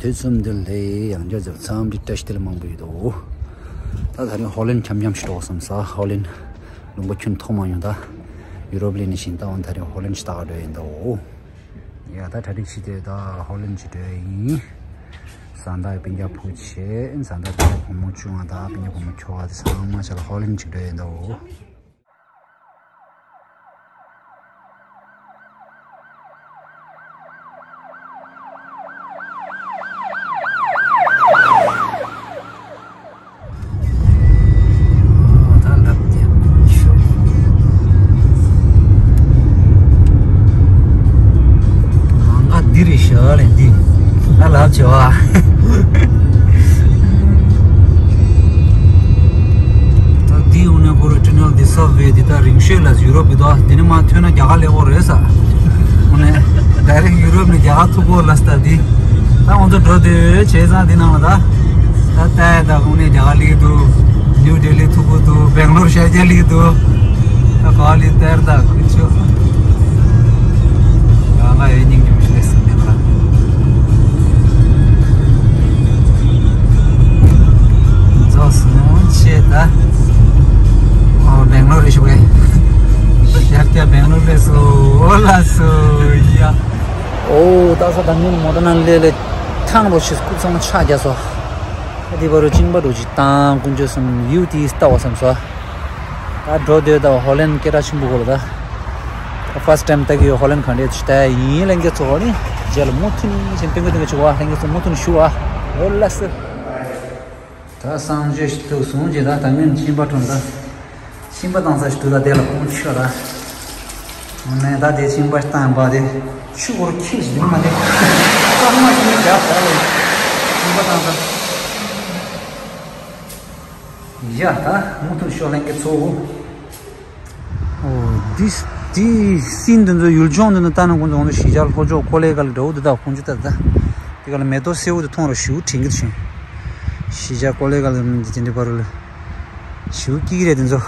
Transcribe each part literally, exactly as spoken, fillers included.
དུས་གསུམ་འདི་ལྷའི་ཡང་བསྐྱར་འཛུགས་འཚམས་འདྲི་བཀྲ་ཤིས་བདེ་ལེགས་མང་པོ་ཡོད་དོ། ད་ད་རིང་ཧོ་ལན་འཆམ་འཆམ་ཞིག་འགྲོ་བསམ་ས། ཧོ་ལན་ལུང་པ་ཁྱོན་ཐོག་མ་ཡོང་ད། ཡུ་རོབ་ལ་ནི་ཤིང་རྟ་འོང་ད་རིང་ཧོ་ལན་ཞིག་ལྟ་ག་འགྲོ་ཡིན་དོ། ཡ་ད་གྲ་སྒྲིག་བྱས་ཏེ་ད་ཧོ་ལན་ཞིག་འགྲོ་ཡིན། བཟའ་ཟླ་སྤུན་ཀྱག་བུ་ཆེ་བཟའ་ཟླ་སྤུན་ཀྱག་བུ་མོ་ཆུང་བ་ད་སྤུན་ཀྱག་བུ་མོ་ཁྱོ་ག་དེ་ཚང་མ་ཆ་ལ་ཧོ་ལན་ཞིག་འགྲོ་ཡིན་དོ། ང་འདི་རེད་ཤག་ལས་འདི་ང་ལབ་བྱེད་བ། ད་འདི་འོ་ནས་ཁོ་ར་ཊུ་ནེལ་འདི་སབ་ཝེ་འདི་ད་རིང་ཤོས་ལ་ཡུ་རོབ་ཀྱི་དོ། འདི་ནས་མར་ཐོན་ན་རྒྱ་གར་སླེབས་ཡོད་རེད་ས། འོ་ནས་ཌའི་རེག་ཡུ་རོབ་ནས་རྒྱ་གར་ཐུག་གོ་ལ་ས་ད་འདི། ད་ང་ཚོ་འགྲོ་དུས་བྱས་ཙང་འདི་ནང་ལ་ད། ད་ལྟ་ད་འོ་ནས་རྒྱ་གར་སླེབས་འདུག་ནིའུ་ཌེ་ལི་ཐུག་གོ་འདུག་སྦེང་ལོར་ཤར་རྒྱག་སླེབས་འདུག་ད་ག་ལི་ཏེར་ད་ཁུ་ཆོ། ང་ང་ཡོད་སྙིང་རྗེ་མོ་ཞིག་ལས་སུ་མེད་པ། རྫོགས་སོང་ཆེ་ད། ཨོ་སྦེང་ལོར་རེ་ཞུ་གེ། ཤར་རྒྱག་སྦེང་ལོར་སླེབས་སོ། ཨོ་ལ་སོ་ཡ། ཨོ་ད་ས་ད་ནི་མོ་ཊ་ནང་སླེབས་ལེ་ཐང་རོ་ཞིག་སྐུ་ཚང་ཆག་རྒྱག་སོ། ཨ་དེ་བར་རུ་གཅིན་པ་འགྲོ་ཅིག་བཏང་དཀོན་མཆོག་གསུམ་ཡུལ་དེ་ལྟ་བ་བསམ་སོ། ད་འགྲོ་སྡོད་ད་ཧོ་ལན་སྐད་གྲགས་ཆེན་པོ་གོ་ལ་ད། ད་ཕར་སི་ཊའིམ་ལྟ་གི་ཡོད། ཧོ་ལན་ག་འདྲས་ཞིག་ལྟ་ཡིན་ལྷན་རྒྱས་ཚོ་ཧོ་ལན་རྗེས་ལ་མུ་མཐུད་ནས་ཕྱིན་སྟོན་གི་སྟོན་གི་ཆུ་བ་ལྷན་རྒྱས་ཚོ་མུ་མཐུད་ནས་ཞུ་བ། ཨོ་ལ་སི། ད་གསང་སྤྱོད་ཞིག་ཐུག་སོང་ཅེས་ད་ད་ངས་གཅིན་པ་གྲོངས་ད། གཅིན་པ་བཏང་ས་ཞིག་འདུག་ད་དེ་ལ་ཁོང་ཆུ་ད། ངས་ད་དེ་གཅིན་པ་བཏང་བ་དེ་ཆུ་འོར་ཁྱི་ཞིག་འདུག་མ་དེ། གཙང་མ་ཞིག་ནི་རྒྱབ་ད་ལ་གཅིན་པ་བཏང་ས། ཡ་ད་མུ་མཐུད་ཤོག་ལྷན་རྒྱས་ཚོ། ཨོ་དེ་དེ་སིན་དེ་ཚོ་ཡུལ་ལྗོངས་དེ་ཚོ་ལྟ་ན་ཁོང་ཚོ་ཁོང་ཚོ་གཞིས་ཆགས་ལྷོ་ཕྱོགས་ཀོ་ལེ་གལ་འདྲ་བོ་དེ་དག་ཁོང་ཚོ་ལྟ་ད། དེ་ག་ལ་མེ་ཏོག་སེར་པོ་དེ་མཐོང་ར་ཞུ་དྲན་གི་དུ་ཕྱིན། གཞིས་ཆགས་ཀོ་ལེ་གལ་དེ་འདྲ་བར་ལ། ཞུ་ཀི་རེད་དེ་ཚོ།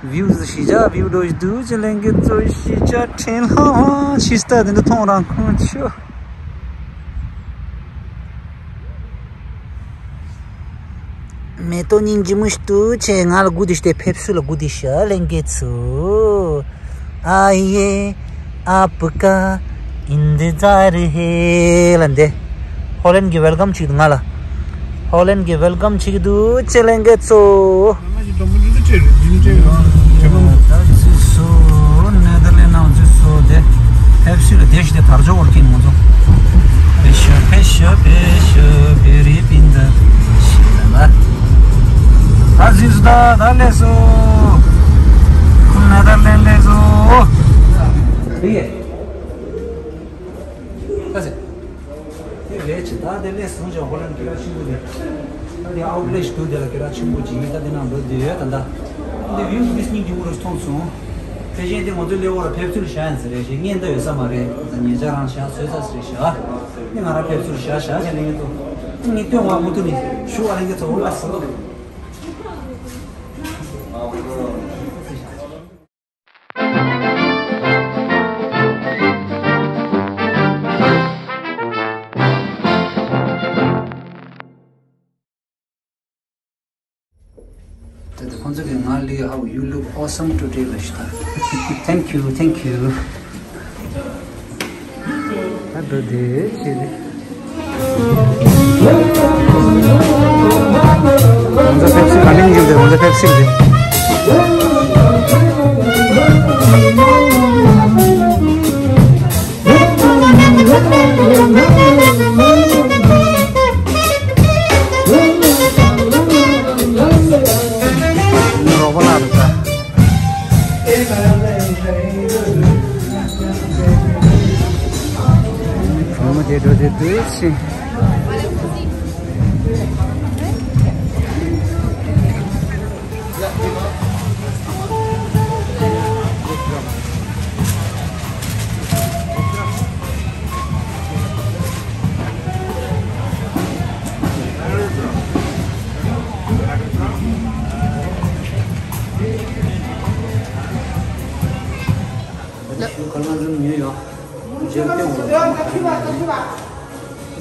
བིའུ་གཞིས་ཆགས་བིའུ་འགྲོ་ཞིག་འདུག་ཅེས་ལྷན་རྒྱས་ཚོ་གཞིས་ཆགས་ཕྲན་ལྷང་ཆི་སྟ་དེ་འདྲ་མཐོང་རང་ཁོང་ཆུ། མེ་ཏོག་སྙིང་རྗེ་མོ་ཞིག་ཏུ་ཆེ། ང་ལ་སྒུག་བསྡད་ཤག་སྟེ་ཕེབས་བསུ་ལ་སྒུག་བསྡད་ཤག་ལྷན་རྒྱས་ཚོ། ཨ་ཡེ་ཨ་པུ་ཀ་ཨིན་དི་ཛར་ཧེ་ལ་འདི། ཧོ་ལན་གྱི་ཝེལ་ཀམ་བྱེད་ཀྱི་འདུག་ང་ལ། ཧོ་ལན་གྱི་ཝེལ་ཀམ་བྱེད་ཀྱི་འདུག་ཅེས་ལྷན་རྒྱས་ཚོ། ད་ཚོད་སོ་ནེ་དར་ལེན་ནང་ཚོད་སོ་དེ་ཕེབས་སུ་ལ་བསྡད་ཤི་དེ་དར་ལྕོག་བར་གྱིན་མོ་ཚོ། ཕེབས་ཤོག་ཕེབས་ཤོག་ཕེབས་ཤོག་བེ་རི་པིན་ད་ཤི་ད་ལ། ད་ཚོད་སོ་ད་ད་ལས་སོ། ཁོང་ནེ་དར་ལེན་ལས་སོ། རེད། ད་ཚོད། དེ་རེད་ཅེ་ད་དེ་ལས་སོང་ཅེ་ཧོ་ལན་སྐད་གྲགས་ཆེན་པོ་དེ། ད་དེ་ཨའུ་ཊི་ལེ་ཞིག་འདུག་དེ་ལ་སྐད་གྲགས་ཆེན་པོ་ཅིག་ཡིན། ད་དེ་ནང་འགྲོ་བསྡད་ཡོད་ད་ད། དེ་བིའུ་དེ་སྙིང་རྗེ་མོ་རུ་མཐོང་སོང་། དེ་བཞིན་དེ་ང་ཚོའི་ཀླད་ཀོར་ལ་ཕེབས་བསུ་ལ་བཞག་ཡིན་ཟེར་རེད་ཞེས་ངས་འདའ་ཡོད་ས་མ་རེད། ད་ཉེ་ཆར་རང་བཞག་བཟོས་ཚར་ཟེར་བཞག་ནི་ང་རང་ཕེབས་བསུ་ལ་བཞག་བཞག་ཅེས་ལེན་གི་འདུག་ངས་སྟོན་བ་མུ་མཐུད་ནས་ཞུ་བ་ལེན་གི་ཚོ་འོ་ལ་སོ། ད་ལྟ་ཁོང་ཚོ་གིས་ང་ལ་How you look awesome today ལབ་ཤག Thank you, thank you. ད་འགྲོ་བསྡད་ཅེས་རེད། ང་ཚོ་ཕེབས་སི་ག་ལེན་གྱི་འདུག་ང་ཚོ་ཕེབས་སི་རེད། རོགས་པ་ལ་རུ་ད། བུ་མོ་དེ་འགྲོ་དེ་དུས་ཕྱིན། ད་ཤུ་ཁ་ལ་རུམ་ཉོས་ཡོད། རྗེས་ལ་སྟོན་འོང་།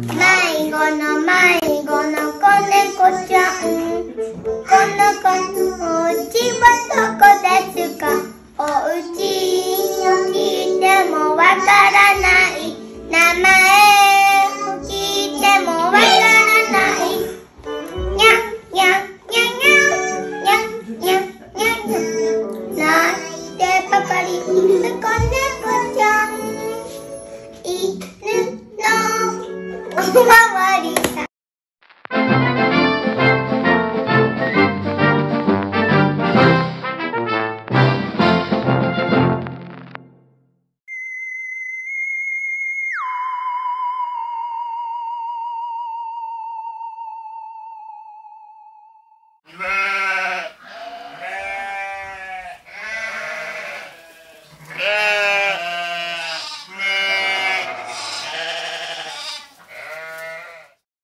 マイゴのマイゴの子猫ちゃん。この子のお家はどこですか？お家を聞いてもわからない。名前を聞いてもわからない。にゃにゃにゃにゃにゃにゃにゃにゃ。なんでばかり子猫ちゃん。犬のおま